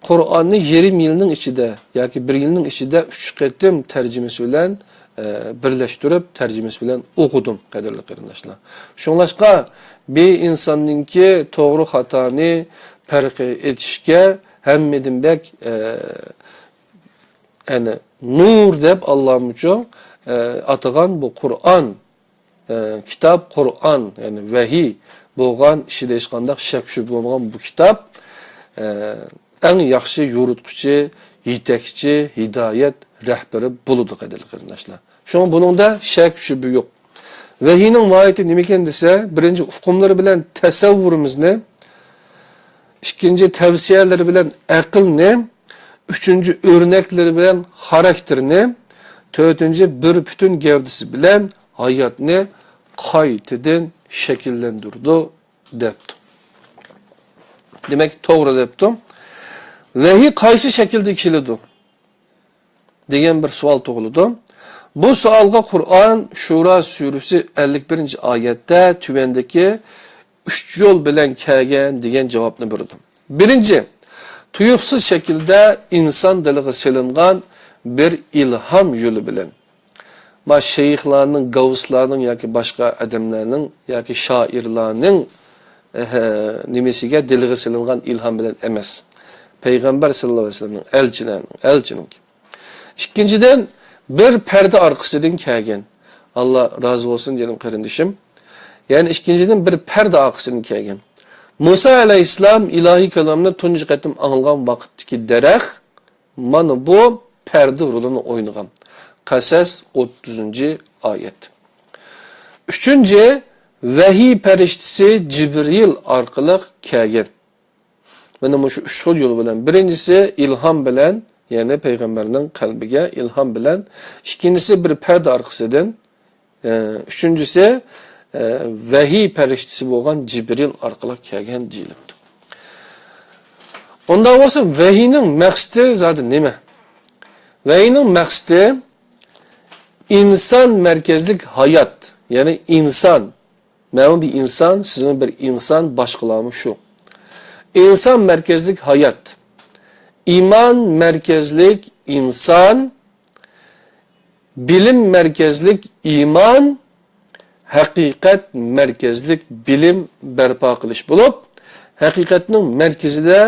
قۇرئاننى يېرىم يىلنىڭ ئىچىدە ياكى بىر يىلنىڭ ئىچىدە ئۈچ قېتىم تەرجىمىسى بىلەن، ئە، بىرلەشتۈرۈپ، تەرجىمىسى بىلەن ئوقۇدۇم، قەدىرلىك قېرىنداشلار. شۇڭلاشقا بىر ئىنساننىڭكى توغرا خاتانى پەرقى ئېتىشكە ھەممىدىن بەك، ئە، يەنى نۇر دەپ ئاللامۇچۇ، ئە، ئاتىغان بۇ قۇرئان، ئە، كىتاب قۇرئان، يەنى ۋەھىي بولغان ئىچىدە ھېچقانداق شەك شۈبھە بولمىغان بۇ كىتاب، ئە، ئەڭ ياخشى يورۇتقۇچى، يېتەكچى، ھىدايەت رەھبىرى بولىدۇ، قەدىرلىك قېرىنداشلار. شۇڭا بۇنىڭدا شەك شۈبھە يوق. ۋەھىينىڭ ماھىيىتى نېمىكەن دېسە، بىرىنچى ئۇقۇملىرى بىلەن تەسەۋۋۇرىمىزنى، ئىككىنچى تەۋسىيەلىرى بىلەن ئەقىلنى، ئۈچىنچى ئۆرنەكلىرى بىلەن خاراكتېرنى، تۆتىنچى بىر پۈتۈن گەۋدىسى بىلەن ھاياتنى قايتىدىن شەكىللەندۈرىدۇ دەپتۇ. دېمەك، توغرا دەپتۇ. ۋەھىي قايسى شەكىلدە كېلىدۇ دېگەن بىر سوئال تۇغۇلىدۇ. بۇ سوئالغا قۇرئان شۇرا سۈرىسى ئەللىك بىرىنچى ئايەتتە تۆۋەندىكى ئۈچ يول بىلەن كەلگەن دېگەن جاۋابنى بېرىدۇ. بىرىنچى، تۇيۇقسىز شەكىلدە ئىنسان دىلىغا سېلىنغان بىر ئىلھام يولى بىلەن. ما شەيخلارنىڭ، گاۋۇسلارنىڭ ياكى باشقا ئادەملەرنىڭ ياكى شائىرلارنىڭ، ئەھە، نېمىسىگە، دىلىغا سېلىنغان ئىلھام بىلەن ئەمەس. پەيغەمبەر ساللاللاھۇ ئەلەيھى ۋەسەللەمنىڭ، ئەلچىلەرنىڭ، ئەلچىنىڭكى. ئىككىنچىدىن، بىر پەردە ئارقىسىدىن كەلگەن. ئاللا رازى بولسۇن، جېنىم قېرىندىشىم. يەنى ئىككىنچىدىن، بىر پەردە ئارقىسىدىن كەلگەن. مۇسا ئەلەيھىسسالام ئىلاھىي كالامنى تۇنجى قېتىم ئاڭلىغان ۋاقىتتىكى دەرەخ، مانا بۇ پەردە رولىنى ئوينىغان. قەسەس، ئوتتۇزىنچى ئايەت. ئۈچىنچى، ۋەھىي پەرىشتىسى جىبرىل ئارقىلىق كەلگەن. مانا مۇشۇ ئۈچ خىل يول بىلەن. بىرىنچىسى ئىلھام بىلەن، يەنى پەيغەمبەرنىڭ قەلبىگە ئىلھام بىلەن. ئىككىنچىسى بىر پەردە ئارقىسىدىن. ئە، ئۈچىنچىسى، ئە، ۋەھىي پەرىشتىسى بولغان جىبرىل ئارقىلىق كەلگەن دېيىلىپتۇ. ئۇنداق بولسا، ۋەھىينىڭ مەقسىتى زادى نېمە؟ ۋەھىينىڭ مەقسىتى ئىنسان مەركەزلىك ھايات، يەنى ئىنسان. مەنمۇ بىر ئىنسان، سىزمۇ بىر ئىنسان، باشقىلارمۇ شۇ. ئىنسان مەركەزلىك ھايات، ئىمان مەركەزلىك ئىنسان، بىلىم مەركەزلىك ئىمان، ھەقىقەت مەركەزلىك بىلىم بەرپا قىلىش بولۇپ، ھەقىقەتنىڭ مەركىزىدە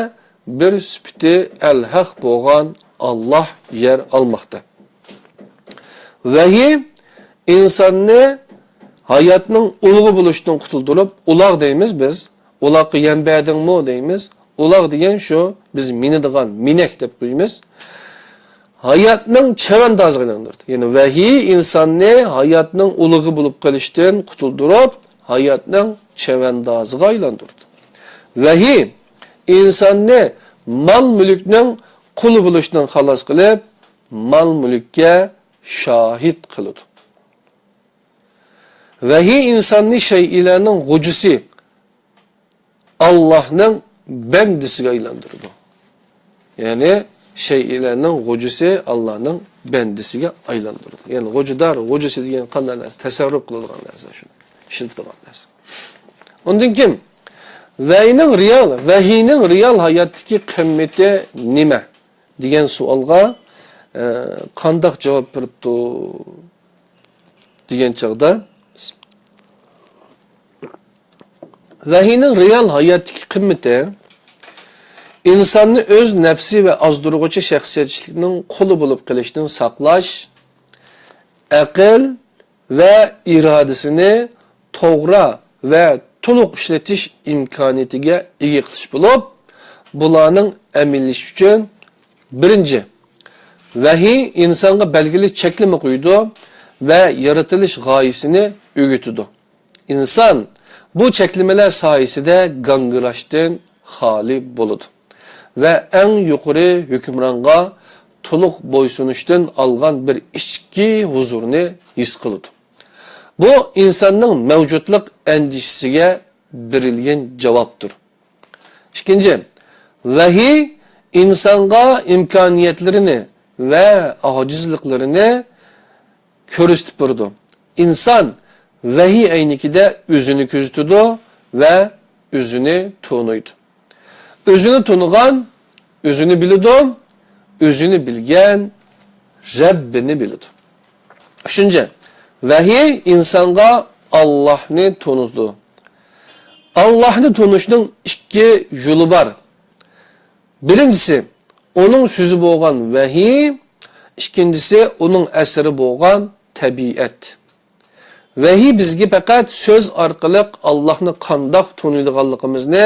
بىر سۈپىتى ئەلھەق بولغان ئاللاھ يەر ئالماقتا. ۋەھىي ئىنساننى ھاياتنىڭ ئۇلىغا بولۇشتىن قۇتۇلدۇرۇپ، ئۇلاغ دەيمىز بىز، ئۇلاغقا يەم بەردىڭمۇ دەيمىز. ئۇلاغ دېگەن شۇ بىز مىنىدىغان مىنەك دەپ قويىمىز. ھاياتنىڭ چەۋەندازىغا ئايلاندۇرىدۇ. يەنى ۋەھىي ئىنساننى ھاياتنىڭ ئۇلىغى بولۇپ قېلىشتىن قۇتۇلدۇرۇپ، ھاياتنىڭ چەۋەندازىغا ئايلاندۇرىدۇ. ۋەھىي ئىنساننى مال-مۈلۈكنىڭ قۇلى بولۇشتىن خالاس قىلىپ، مال-مۈلۈككە شاھىت قىلىدۇ. ۋەھىي ئىنساننى شەيئىلەرنىڭ غۇجىسى، ئاللاھنىڭ بەندىسىگە ئايلاندۇرىدۇ. يەنى شەيئىلەرنىڭ غوجىسى ئاللاھنىڭ بەندىسىگە ئايلاندۇرىدۇ. يەنى غوجىدار، غوجىسى دېگەن قانداق نەرسە؟ تەسەررۇپ قىلىدىغان نەرسە، شۇنى ئىشلىتىدىغان نەرسە. ئۇندىن كېيىن، ۋەھىينىڭ رېئال، ۋەھىينىڭ رېئال ھاياتتىكى قىممىتى نېمە؟ دېگەن سوئالغا، ئە، قانداق جاۋاب بېرىپتۇ؟ دېگەن چاغدا، ۋەھىينىڭ رېئال ھاياتتىكى قىممىتى ئىنساننى ئۆز نەپسى ۋە ئازدۇرغۇچى شەخسىيەتچىلىكنىڭ قۇلى بولۇپ قېلىشتىن ساقلاش، ئەقىل ۋە ئىرادىسىنى توغرا ۋە تولۇق ئىشلىتىش ئىمكانىيىتىگە ئىگە قىلىش بولۇپ، بۇلارنىڭ ئەمەلىيلىشىشى ئۈچۈن، بىرىنچى، ۋەھىي ئىنسانغا بەلگىلىك چەكلىمە قويىدۇ ۋە يارىتىلىش غايىسىنى ئۆگىتىدۇ. ئىنسان بۇ چەكلىمىلەر سايىسىدە گاڭگىراشتىن خالىي بولىدۇ ۋە ئەڭ يۇقىرى ھۆكۈمرانغا تولۇق بويسۇنۇشتىن ئالغان بىر ئىچكى ھۇزۇرنى ھېس قىلىدۇ. بۇ ئىنساننىڭ مەۋجۇتلۇق ئەندىشىسىگە بېرىلگەن جاۋابتۇر. ئىككىنچى، ۋەھىي ئىنسانغا ئىمكانىيەتلىرىنى ۋە ئاجىزلىقلىرىنى كۆرسىتىپ بېرىدۇ. ئىنسان ۋەھىي ئەينىكىدە ئۆزىنى كۆزىتىدۇ ۋە ئۆزىنى تونۇيدۇ. ئۆزىنى تونۇغان ئۆزىنى بىلىدۇ، ئۆزىنى بىلگەن رەببىنى بىلىدۇ. ئۈچىنچى، ۋەھىي ئىنسانغا ئاللاھنى تونۇتىدۇ. ئاللاھنى تونۇشنىڭ ئىككى يولى بار. بىرىنچىسى، ئۇنىڭ سۆزى بولغان ۋەھىي، ئىككىنچىسى، ئۇنىڭ ئەسىرى بولغان تەبىئەت. ۋەھىي بىزگە پەقەت سۆز ئارقىلىق ئاللاھنى قانداق تونۇيدىغانلىقىمىزنى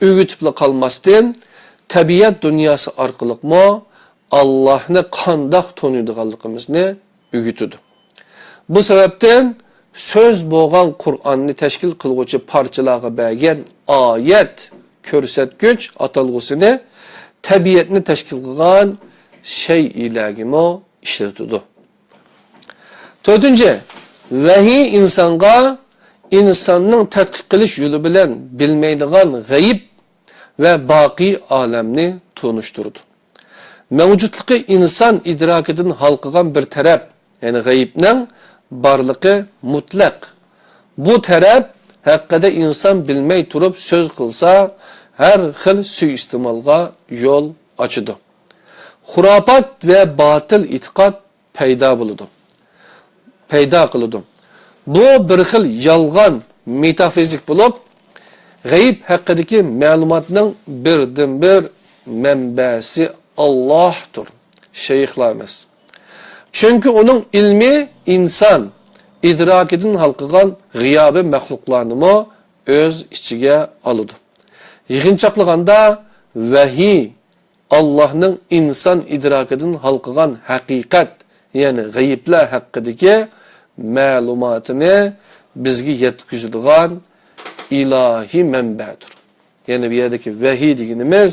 ئۆگىتىپلا قالماستىن، تەبىئەت دۇنياسى ئارقىلىقمۇ ئاللاھنى قانداق تونۇيدىغانلىقىمىزنى ئۆگىتىدۇ. بۇ سەۋەبتىن سۆز بولغان قۇرئاننى تەشكىل قىلغۇچى پارچىلارغا بەرگەن ئايەت، كۆرسەتكۈچ ئاتالغۇسىنى تەبىئەتنى تەشكىل قىلغان شەيئىلەرگىمۇ ئىشلىتىدۇ. تۆتىنچى، ۋەھىي ئىنسانغا ئىنساننىڭ تەتقىق قىلىش يولى بىلەن بىلمەيدىغان غەيىب ۋە باقىي ئالەمنى تونۇشتۇرىدۇ. مەۋجۇتلۇقى ئىنسان ئىدراكىدىن ھالقىغان بىر تەرەپ، يەنى غەيىبنىڭ بارلىقى مۇتلەق. بۇ تەرەپ ھەققىدە ئىنسان بىلمەي تۇرۇپ سۆز قىلسا، ھەر خىل سۇيىئىستېمالغا يول ئاچىدۇ. خۇراپات ۋە باتىل ئېتىقاد پەيدا بولىدۇ، پەيدا قىلىدۇ. بۇ بىر خىل يالغان مېتافىزىك بولۇپ، غەيىب ھەققىدىكى مەلۇماتنىڭ بىردىنبىر مەنبەسى ئاللاھتۇر، شەيخلار ئەمەس. چۈنكى ئۇنىڭ ئىلمى ئىنسان ئىدراكىدىن ھالقىغان غىيابىي مەخلۇقلارنىمۇ ئۆز ئىچىگە ئالىدۇ. يىغىنچاقلىغاندا، ۋەھىي ئاللاھنىڭ ئىنسان ئىدراكىدىن ھالقىغان ھەقىقەت، يەنى غەيىبلەر ھەققىدىكى مەلۇماتىنى بىزگە يەتكۈزىدىغان ئىلاھىي مەنبەدۇر. يەنى بۇ يەردىكى ۋەھىي دېگىنىمىز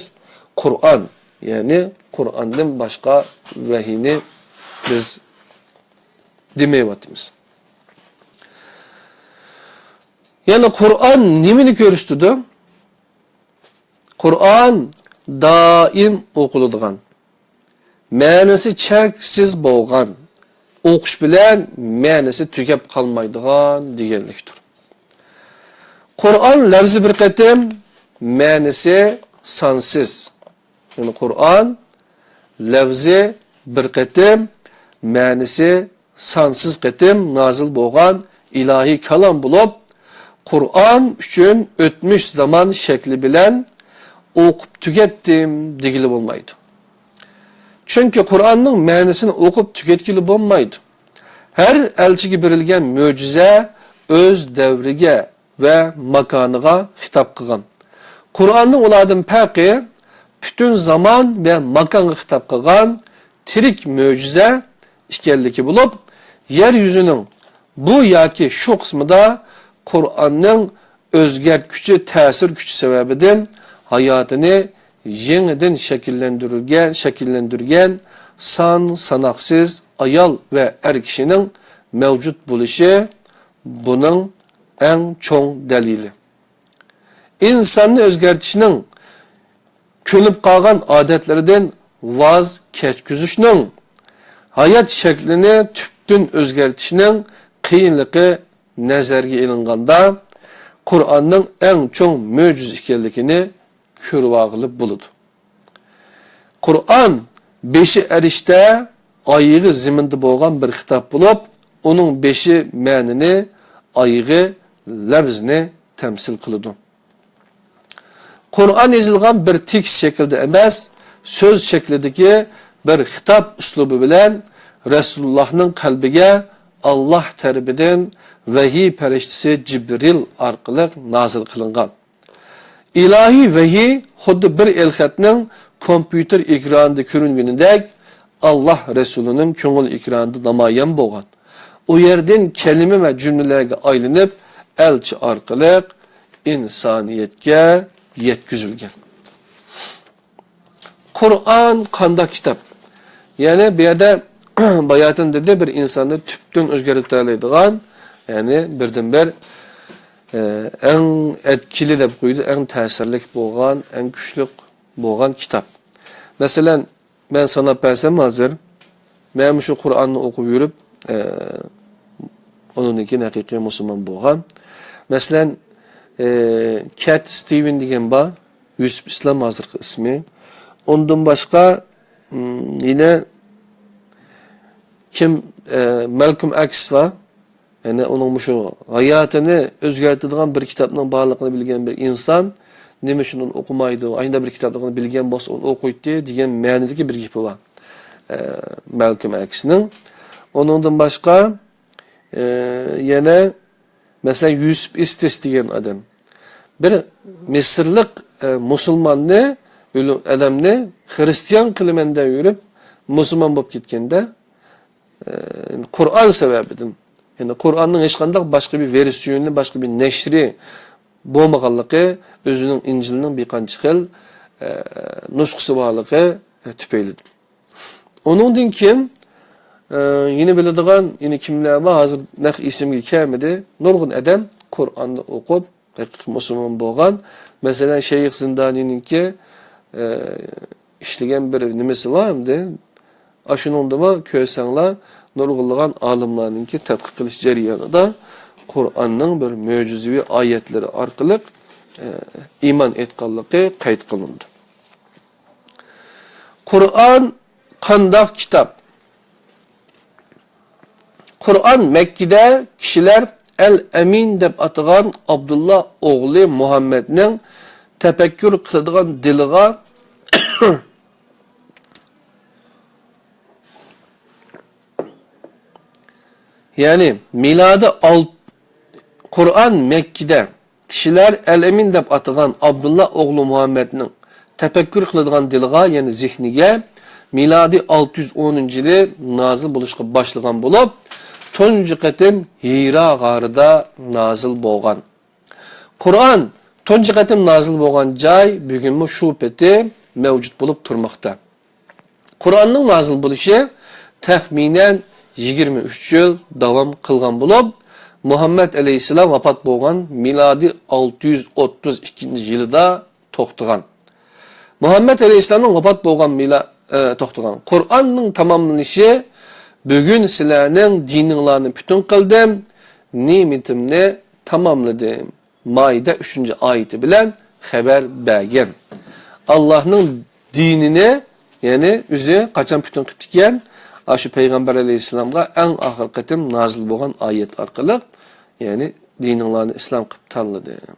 قۇرئان. يەنى قۇرئاندىن باشقا ۋەھىينى بىز دېمەيۋاتىمىز. يەنى قۇرئان نېمىنى كۆرسىتىدۇ؟ قۇرئان دائىم ئوقۇلىدىغان، مەنىسى چەكسىز بولغان، ئوقۇش بىلەن مەنىسى تۈگەپ قالمايدىغان دېگەنلىكتۇر. قۇرئان لەۋزى بىر قېتىم، مەنىسى سانسىز. يەنى قۇرئان لەۋزى بىر قېتىم، مەنىسى سانسىز قېتىم نازىل بولغان ئىلاھىي كالام بولۇپ، قۇرئان ئۈچۈن ئۆتمۈش زامان شەكلى بىلەن ئوقۇپ تۈگەتتىم دېگىلى بولمايدۇ. چۈنكى قۇرئاننىڭ مەنىسىنى ئوقۇپ تۈگەتكىلى بولمايدۇ. ھەر ئەلچىگە بېرىلگەن مۆجىزە ئۆز دەۋرىگە ۋە ماكانىغا خىتاب قىلغان. قۇرئاننىڭ ئۇلاردىن پەرقى پۈتۈن زامان ۋە ماكانغا خىتاب قىلغان تىرىك مۆجىزە ئىكەنلىكى بولۇپ، يەر يۈزىنىڭ بۇ ياكى شۇ قىسمىدا قۇرئاننىڭ ئۆزگەرتكۈچى تەسىر كۈچى سەۋەبىدىن ھاياتىنى يېڭىدىن شەكىللەندۈرۈلگەن، شەكىللەندۈرگەن سان ساناقسىز ئايال ۋە ئەر كىشىنىڭ مەۋجۇت بولۇشى بۇنىڭ ئەڭ چوڭ دەلىلى. ئىنساننى ئۆزگەرتىشنىڭ، كۆنۈپ قالغان ئادەتلىرىدىن ۋاز كەچكۈزۈشنىڭ، ھايات شەكلىنى تۈپتىن ئۆزگەرتىشنىڭ قىيىنلىقى نەزەرگە ئېلىنغاندا، قۇرئاننىڭ ئەڭ چوڭ مۆجىزە ئىكەنلىكىنى كۆرۈۋالغىلى بولىدۇ. قۇرئان بېشى ئەرشتە، ئايىغى زېمىندا بولغان بىر خىتاب بولۇپ، ئۇنىڭ بېشى مەنىنى، ئايىغى لەۋزنى تەمسىل قىلىدۇ. قۇرئان يېزىلغان بىر تېكىست شەكلىدە ئەمەس، سۆز شەكلىدىكى بىر خىتاب ئۇسلۇبى بىلەن رەسۇلۇللاھنىڭ قەلبىگە ئاللاھ تەرىپىدىن ۋەھىي پەرىشتىسى جىبرىل ئارقىلىق نازىل قىلىنغان. ئىلاھىي ۋەھىي خۇددى بىر ئېلخەتنىڭ كومپيۇتېر ئېكرانىدا كۆرۈنگىنىدەك، ئاللاھ رەسۇلىنىڭ كۆڭۈل ئېكرانىدا نامايان بولغان. ئۇ يەردىن كەلىمە ۋە جۈملىلەرگە ئايلىنىپ، ئەلچى ئارقىلىق ئىنسانىيەتكە يەتكۈزۈلگەن. قۇرئان قانداق كىتاب؟ يەنى بۇ يەردە باياتىن دېدى، بىر ئىنساننى تۈپتىن ئۆزگەرتەلەيدىغان، يەنى بىردىنبىر، ئە، ئەڭ ئەتكىلى دەپ قويدى، ئەڭ تەسىرلىك بولغان، ئەڭ كۈچلۈك بولغان كىتاب. مەسىلەن، مەن ساناپ بەرسەم ھازىر، مەن مۇشۇ قۇرئاننى ئوقۇپ يۈرۈپ، ئە، ئۇنىڭدىن كېيىن ھەقىقىي مۇسۇلمان بولغان. مەسىلەن، ئە، كەت ستىۋېن دېگەن بار، يۈسۈپ ئىسلام ھازىرقى ئىسمى. ئۇندىن باشقا، م، يەنە كىم، ئە، مالكوم ئەكس بار. يەنى ئۇنىڭ مۇشۇ ھاياتىنى ئۆزگەرتىدىغان بىر كىتابنىڭ بارلىقىنى بىلگەن بىر ئىنسان نېمە ئۈچۈن ئۇنى ئوقۇمايدۇ؟ ئاشۇنداق بىر كىتابنى بىلگەن بولسا ئۇنى ئوقۇيتتى دېگەن مەنىدىكى بىر گېپى بار، ئە، مالكوم ئەكسنىڭ. ئۇنىڭدىن باشقا، ئە، يەنە مەسىلەن، يۈسۈپ ئىستىس دېگەن ئادەم. بىر مىسىرلىق، ئە، مۇسۇلماننى، ئۆلۈ-، ئادەمنى خىرىستىيان قىلىمەن دەپ يۈرۈپ، مۇسۇلمان بولۇپ كەتكەندە، ئە، قۇرئان سەۋەبىدىن، يەنى قۇرئاننىڭ ھېچقانداق باشقا بىر ۋېرسىيونى، باشقا بىر نەشرى بولمىغانلىقى، ئۆزىنىڭ ئىنجىلنىڭ بىر قانچە خىل، ئە، نۇسخىسى بارلىقى، ئە، تۈپەيلىدىن. ئۇنىڭدىن كېيىن، ئە، يەنە بىلىدىغان، يەنە كىملەر بار، ھازىر نەق ئېسىمگە كەلمىدى. نۇرغۇن ئادەم قۇرئاننى ئوقۇپ، ھەقىقىي مۇسۇلمان بولغان. مەسىلەن، شەيخ زىندانىنىڭكى، ئە، ئىشلىگەن بىر نېمىسى بار ئەمدى. ئاشۇنىڭدىمۇ كۆرسەڭلار، نۇرغۇنلىغان ئالىملارنىڭكى تەتقىق قىلىش جەريانىدا قۇرئاننىڭ بىر مۆجىزىۋى ئايەتلىرى ئارقىلىق، ئە، ئىمان ئېيتقانلىقى قەيت قىلىنىدۇ. قۇرئان قانداق كىتاب؟ قۇرئان مەككىدە كىشىلەر ئەل ئەمىن دەپ ئاتىغان ئابدۇللا ئوغلى مۇھەممەدنىڭ تەپەككۇر قىلىدىغان دىلىغا، يەنى مىلادى ئال-، قۇرئان مەككىدە كىشىلەر ئەل-ئەمىن دەپ ئاتىغان ئابدۇللا ئوغلى مۇھەممەدنىڭ تەپەككۇر قىلىدىغان دىلىغا، يەنى زېھنىگە، مىلادىي ئالتە يۈز ئونىنچى يىلى نازىل بولۇشقا باشلىغان بولۇپ، تۇنجى قېتىم ھىرا غارىدا نازىل بولغان. قۇرئان تۇنجى قېتىم نازىل بولغان جاي بۈگۈنمۇ شۇ پېتى مەۋجۇت بولۇپ تۇرماقتا. قۇرئاننىڭ نازىل بولۇشى تەخمىنەن يىگىرمە ئۈچ يىل داۋام قىلغان بولۇپ، مۇھەممەد ئەلەيھىسسالام ۋاپات بولغان مىلادىي ئالتە يۈز ئوتتۇز ئىككىنچى يىلىدا توختىغان. مۇھەممەد ئەلەيھىسسالامنىڭ ۋاپات بولغان مىلا-، ئە، توختىغان. قۇرئاننىڭ تاماملىنىشى، بۈگۈن سىلەرنىڭ دىنىڭلارنى پۈتۈن قىلدىم، نېمىتىمنى تاماملىدىم. مائىدە ئۈچىنچى ئايىتى بىلەن خەۋەر بەرگەن. ئاللاھنىڭ دىنىنى، يەنى ئۆزى قاچان پۈتۈن قىپتىكەن؟ ئاشۇ پەيغەمبەر ئەلەيھىسسالامغا ئەڭ ئاخىرقى قېتىم نازىل بولغان ئايەت ئارقىلىق، يەنى دىنىڭلارنى ئىسلام قىلىپ تاللىدىم.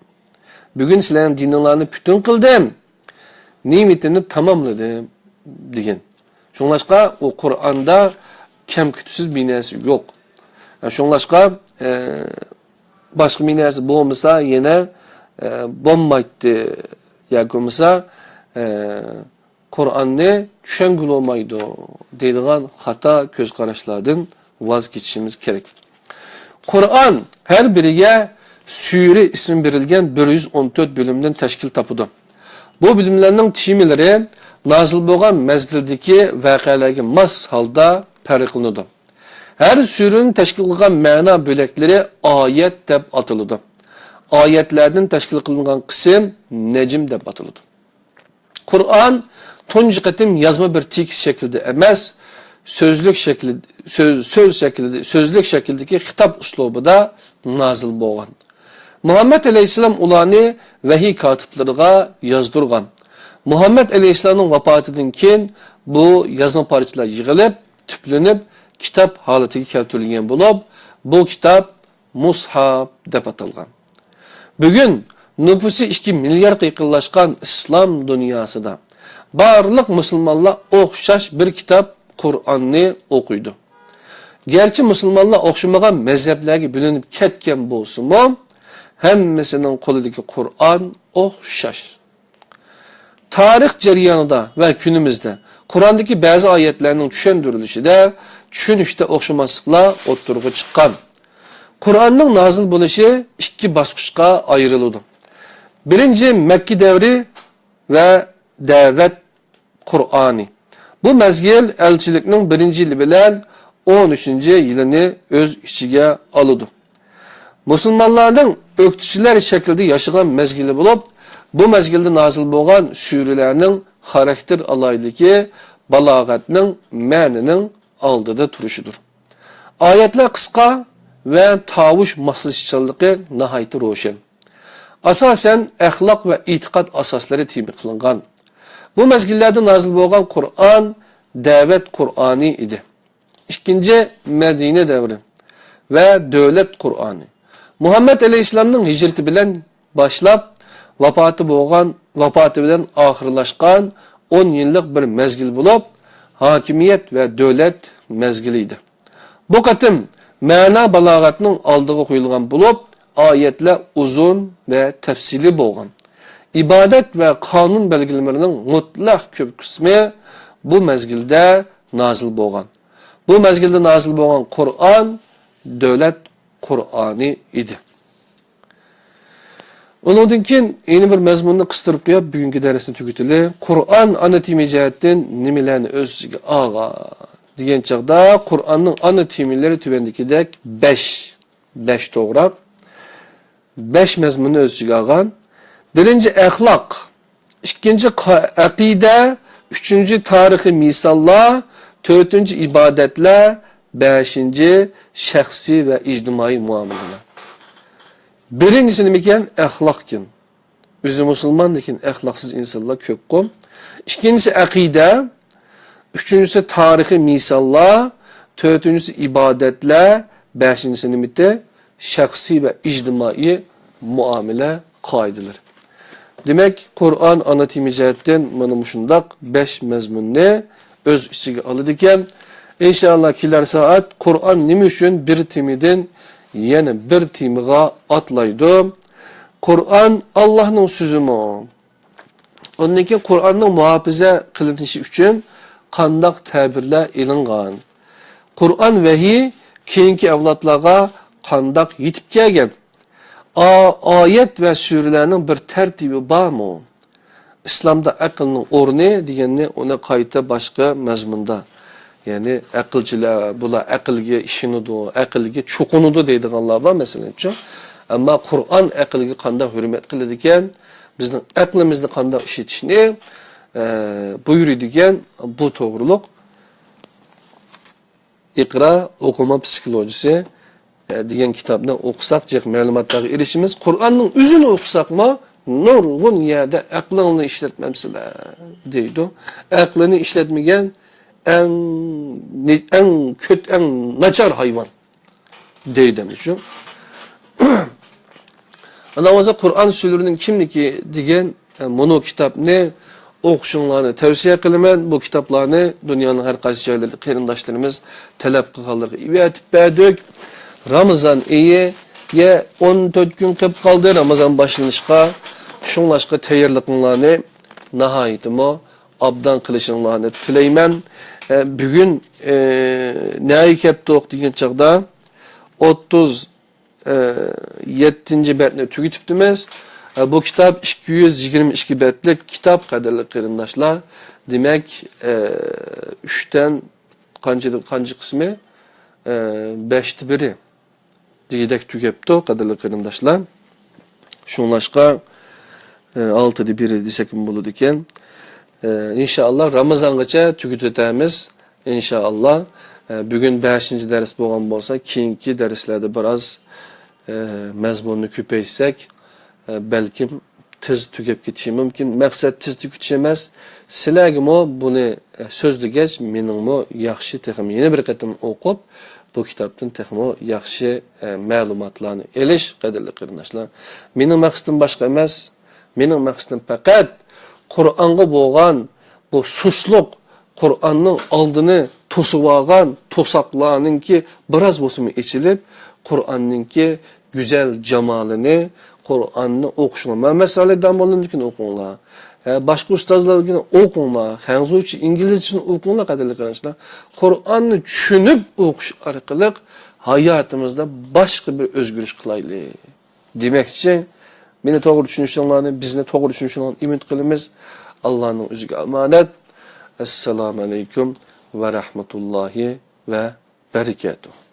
بۈگۈن سىلەرنىڭ دىنىڭلارنى پۈتۈن قىلدىم، نېمىتىمنى تاماملىدىم، دېگەن. شۇڭلاشقا ئۇ قۇرئاندا كەم-كۆتۈكسىز بىر نەرسە يوق. شۇڭلاشقا، ئە، باشقا بىر نەرسە بولمىسا يەنە، ئە، بولمايتتى ياكى بولمىسا، ئە، قۇرئاننى چۈشەنگىلى بولمايدۇ دەيدىغان خاتا كۆز قاراشلاردىن ۋاز كېچىشىمىز كېرەك. قۇرئان ھەر بىرىگە سۈرە ئىسمى بېرىلگەن بىر يۈز ئون تۆت بۆلۈمدىن تەشكىل تاپىدۇ. بۇ بۆلۈملەرنىڭ تېمىلىرى نازىل بولغان مەزگىلدىكى ۋەقەلەرگە ماس ھالدا پەرقلىنىدۇ. ھەر سۈرىنى تەشكىل قىلغان مەنا بۆلەكلىرى ئايەت دەپ ئاتىلىدۇ. ئايەتلەردىن تەشكىل قىلىنغان قىسىم نەجم دەپ ئاتىلىدۇ. قۇرئان تۇنجى قېتىم يازما بىر تېكىست شەكلىدە ئەمەس، سۆزلۈك شەكلى، سۆز، سۆز شەكلىدە، سۆزلۈك شەكلىدىكى خىتاب ئۇسلۇبىدا نازىل بولغان. مۇھەممەد ئەلەيھىسسالام ئۇلارنى ۋەھىي كاتىپلىرىغا يازدۇرغان. مۇھەممەد ئەلەيھىسسالامنىڭ ۋاپاتىدىن كېيىن بۇ يازما پارچىلار يىغىلىپ، تۈپلىنىپ، كىتاب ھالىتىگە كەلتۈرۈلگەن بولۇپ، بۇ كىتاب مۇسھاپ دەپ ئاتالغان. بۈگۈن نوپۇسى ئىككى مىلياردقا يېقىنلاشقان ئىسلام دۇنياسىدا بارلىق مۇسۇلمانلار ئوخشاش بىر كىتاب قۇرئاننى ئوقۇيدۇ. گەرچە مۇسۇلمانلار ئوخشىمىغان مەزھەپلەرگە بۆلۈنۈپ كەتكەن بولسىمۇ، ھەممىسىنىڭ قولىدىكى قۇرئان ئوخشاش. تارىخ جەريانىدا ۋە كۈنىمىزدە قۇرئاندىكى بەزى ئايەتلەرنىڭ چۈشەندۈرۈلۈشىدە، چۈشىنىشتە ئوخشىماسلىقلار ئوتتۇرىغا چىققان. قۇرئاننىڭ نازىل بولۇشى ئىككى باسقۇچقا ئايرىلىدۇ. بىرىنچى، مەككە دەۋرى ۋە دەۋەت قۇرئانى. بۇ مەزگىل ئەلچىلىكنىڭ بىرىنچى يىلى بىلەن ئون ئۈچىنچى يىلىنى ئۆز ئىچىگە ئالىدۇ. مۇسۇلمانلارنىڭ ئۆكتىچىلەر شەكلىدە ياشىغان مەزگىلى بولۇپ، بۇ مەزگىلدە نازىل بولغان سۈرىلەرنىڭ خاراكتېر ئالاھىدىلىكى بالاغەتنىڭ، مەنىنىڭ ئالدىدا تۇرۇشىدۇر. ئايەتلەر قىسقا ۋە تاۋۇش ماسلىشىشچانلىقى ناھايىتى روشەن. ئاساسەن، ئەخلاق ۋە ئېتىقاد ئاساسلىرى تېما قىلىنغان. بۇ مەزگىللەردە نازىل بولغان قۇرئان دەۋەت قۇرئانى ئىدى. ئىككىنچى، مەدىنە دەۋرى ۋە دۆلەت قۇرئانى. مۇھەممەد ئەلەيھىسسالامنىڭ ھىجرىتى بىلەن باشلاپ، ۋاپاتى بولغان، ۋاپاتى بىلەن ئاخىرلاشقان ئون يىللىق بىر مەزگىل بولۇپ، ھاكىمىيەت ۋە دۆلەت مەزگىلى ئىدى. بۇ قېتىم مەنا بالاغەتنىڭ ئالدىغا قويۇلغان بولۇپ، ئايەتلەر ئۇزۇن ۋە تەپسىلىي بولغان. ئىبادەت ۋە قانۇن بەلگىلىمىلىرىنىڭ مۇتلەق كۆپ قىسمى بۇ مەزگىلدە نازىل بولغان. بۇ مەزگىلدە نازىل بولغان قۇرئان دۆلەت قۇرئانى ئىدى. ئۇنىڭدىن كېيىن يەنە بىر مەزمۇننى قىستۇرۇپ قويۇپ، بۈگۈنكى دەرسنى تۈگىتىلى. قۇرئان ئانا تېما جەھەتتىن نېمىلەرنى ئۆز ئىچىگە ئالغان دېگەن چاغدا، قۇرئاننىڭ ئانا تېمىلىرى تۆۋەندىكىدەك بەش، بەش توغراق، بەش مەزمۇننى ئۆز ئىچىگە ئالغان. بىرىنچى، ئەخلاق. ئىككىنچى، قا-، ئەقىدە. ئۈچىنچى، تارىخىي مىساللار. تۆتىنچى، ئىبادەتلەر. بەشىنچى، شەخسىي ۋە ئىجتىمائىي مۇئامىلىلەر. بىرىنچىسى نېمىكەن؟ ئەخلاقكەن. ئۆزى مۇسۇلمان، لېكىن ئەخلاقسىز ئىنسانلار كۆپقۇ. ئىككىنچىسى ئەقىدە، ئۈچىنچىسى تارىخىي مىساللار، تۆتىنچىسى ئىبادەتلەر، بەشىنچىسى نېمىتى؟ شەخسىي ۋە ئىجتىمائىي مۇئامىلە قائىدىلىرى. دېمەك، قۇرئان ئانا تېما جەھەتتىن مانا مۇشۇنداق بەش مەزمۇننى ئۆز ئىچىگە ئالىدىكەن. ئىنشائاللا، كېلەر سائەت قۇرئان نېمە ئۈچۈن بىر تېمىدىن يەنە بىر تېمىغا ئاتلايدۇ؟ قۇرئان ئاللاھنىڭ سۆزىمۇ؟ ئۇندىن كېيىن قۇرئاننىڭ مۇھاپىزە قىلىنىشى ئۈچۈن قانداق تەدبىرلەر ئېلىنغان؟ قۇرئان ۋەھىي كېيىنكى ئەۋلادلارغا قانداق يېتىپ كەلگەن؟ ئا-، ئايەت ۋە سۈرىلەرنىڭ بىر تەرتىبى بارمۇ؟ ئىسلامدا ئەقىلنىڭ ئورنى دېگەننى ئۇنى قايتا باشقا مەزمۇندا، يەنى ئەقىلچىلەر، بۇلار ئەقىلگە ئىشىنىدۇ، ئەقىلگە چوقۇنىدۇ دەيدىغانلار بار، مەسىلەنچۇ. ئەمما قۇرئان ئەقىلگە قانداق ھۆرمەت قىلىدىكەن، بىزنىڭ ئەقلىمىزنى قانداق ئىشلىتىشنى، ئە، بۇيرۇيدىكەن، بۇ توغرۇلۇق ئىقرا، ئوقۇما پسىخولوگىيىسى، ئە، دېگەن كىتابنى ئوقۇساق، جىق مەلۇماتلارغا ئېرىشىمىز. قۇرئاننىڭ ئۆزىنى ئوقۇساقمۇ، نۇرغۇن يەردە «ئەقلىڭلارنى ئىشلەتمەمسىلەر» دەيدۇ. ئەقلىنى ئىشلەتمىگەن ئەڭ، ئەڭ كۆت-، ئەڭ ناچار ھايۋان دەيدۇ شۇ. ئاندىن بولسا قۇرئان سۈرىلىرىنىڭ كىملىكى دېگەن، ئە، مۇنۇ كىتابنى ئوقۇشۇڭلارنى تەۋسىيە قىلىمەن. بۇ كىتابلارنى دۇنيانىڭ ھەر قايسى جايلىرىدا قېرىنداشلىرىمىز تەلەپ قىلغانلىرىغا ئەۋەتىپ بەردۇق. رامىزان ئېيىگە ئون تۆت كۈن قېلىپ قالدى رامىزان باشلىنىشقا. شۇڭلاشقا تەييارلىقىڭلارنى ناھايىتىمۇ ئابدان قىلىشىڭلارنى تىلەيمەن. ئە، بۈگۈن، ئە، نەگە كەپتۇق دېگەن چاغدا ئوتتۇز، ئە، يەتتىنچى بەتنى تۈگىتىپتىمىز. ئە، بۇ كىتاب ئىككى يۈز يىگىرمە ئىككى بەتلىك كىتاب، قەدىرلىك قېرىنداشلار. دېمەك، ئە، ئۈچتىن قانچە، قانچە قىسمى؟ ئە، بەشتە بىرى دېگۈدەك تۈگەپتۇ، قەدىرلىك قېرىنداشلار. شۇڭلاشقا، ئە، ئالتىدە بىرى دېسەكمۇ بولىدىكەن. ئە، ئىنشائاللا، رامىزانغىچە تۈگىتىۋېتەرمىز. ئىنشائاللا، ئە، بۈگۈن بەشىنچى دەرس بولغان بولسا، كېيىنكى دەرسلەردە بىراز، ئە، مەزمۇننى كۆپەيتسەك، ئە، بەلكىم تېز تۈگەپ كېتىشى مۇمكىن. مەقسەت تېز تۈگىتىش ئەمەس. سىلەرگىمۇ بۇنى، ئە، سۆزلىگەچ، مېنىڭمۇ ياخشى تېخىمۇ يەنە بىر قېتىم ئوقۇپ، بۇ كىتابتىن تېخىمۇ ياخشى، ئە، مەلۇماتلارنى ئېلىش، قەدىرلىك قېرىنداشلار. مېنىڭ مەقسىتىم باشقا ئەمەس. مېنىڭ مەقسىتىم پەقەت قۇرئانغا بولغان بۇ سۇسلۇق، قۇرئاننىڭ ئالدىنى توسۇۋالغان توساقلارنىڭكى بىراز بولسىمۇ ئېچىلىپ، قۇرئاننىڭكى گۈزەل جامالىنى، قۇرئاننى ئوقۇشۇڭلار. مەمەت سالىھ داموللىنىڭكىنى ئوقۇڭلار. ھە، باشقا ئۇستازلارنىڭكىنى ئوقۇڭلار. خەنزۇچە، ئىنگلىزچىنى ئوقۇڭلار، قەدىرلىك قېرىنداشلار. قۇرئاننى چۈشىنىپ ئوقۇش ئارقىلىق ھاياتىمىزدا باشقا بىر ئۆزگىرىش قىلايلى دېمەكچى. مېنى توغرا چۈشىنىشىڭلارنى، بىزنى توغرا چۈشىنىشىڭلارنى ئۈمىد قىلىمىز. ئاللانىڭ ئۆزىگە ئامانەت. ئەسسالامۇ ئەلەيكۇم ۋە رەھمەتۇللاھى ۋە بەرىكاتۇھ.